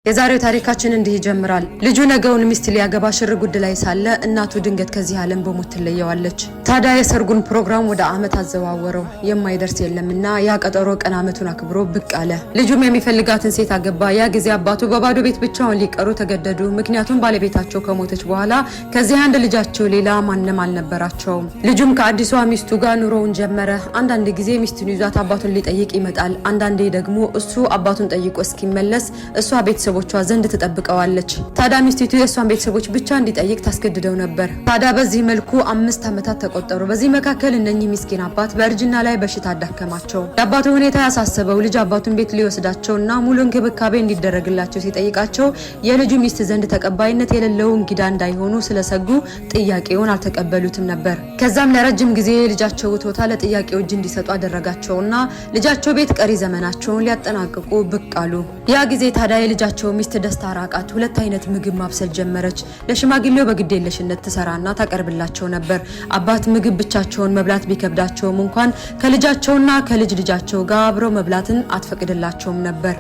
የዛሬው ታሪካችን እንዲህ ይጀምራል። ልጁ ነገውን ሚስት ሊያገባ ሽር ጉድ ላይ ሳለ እናቱ ድንገት ከዚህ ዓለም በሞት ትለየዋለች። ታዲያ የሰርጉን ፕሮግራም ወደ ዓመት አዘዋወረው። የማይደርስ የለምና ያ ቀጠሮ ቀን ዓመቱን አክብሮ ብቅ አለ። ልጁም የሚፈልጋትን ሴት አገባ። ያ ጊዜ አባቱ በባዶ ቤት ብቻውን ሊቀሩ ተገደዱ። ምክንያቱም ባለቤታቸው ከሞተች በኋላ ከዚህ አንድ ልጃቸው ሌላ ማንም አልነበራቸውም። ልጁም ከአዲሷ ሚስቱ ጋር ኑሮውን ጀመረ። አንዳንድ ጊዜ ሚስቱን ይዟት አባቱን ሊጠይቅ ይመጣል። አንዳንዴ ደግሞ እሱ አባቱን ጠይቆ እስኪመለስ እሷ ቤተሰቦቿ ዘንድ ትጠብቀዋለች። ታዲያ ሚስቲቱ የእሷን ቤተሰቦች ብቻ እንዲጠይቅ ታስገድደው ነበር። ታዲያ በዚህ መልኩ 5 ዓመታት ተቆጠሩ። በዚህ መካከል እነኚህ ምስኪን አባት በእርጅና ላይ በሽታ አዳከማቸው። የአባቱ ሁኔታ ያሳሰበው ልጅ አባቱን ቤት ሊወስዳቸውና ሙሉ እንክብካቤ እንዲደረግላቸው ሲጠይቃቸው የልጁ ሚስት ዘንድ ተቀባይነት የሌለው እንግዳ እንዳይሆኑ ስለሰጉ ጥያቄውን አልተቀበሉትም ነበር። ከዛም ለረጅም ጊዜ የልጃቸው ውትወታ ለጥያቄው እጅ እንዲሰጡ አደረጋቸውና ልጃቸው ቤት ቀሪ ዘመናቸውን ሊያጠናቅቁ ብቅ አሉ። ያ ጊዜ ታዲያ የልጃቸው ሚስት ደስታ ራቃት። ሁለት አይነት ምግብ ማብሰል ጀመረች። ለሽማግሌው በግዴለሽነት ትሰራና ታቀርብላቸው ነበር። አባት ምግብ ብቻቸውን መብላት ቢከብዳቸውም እንኳን ከልጃቸውና ከልጅ ልጃቸው ጋር አብረው መብላትን አትፈቅድላቸውም ነበር።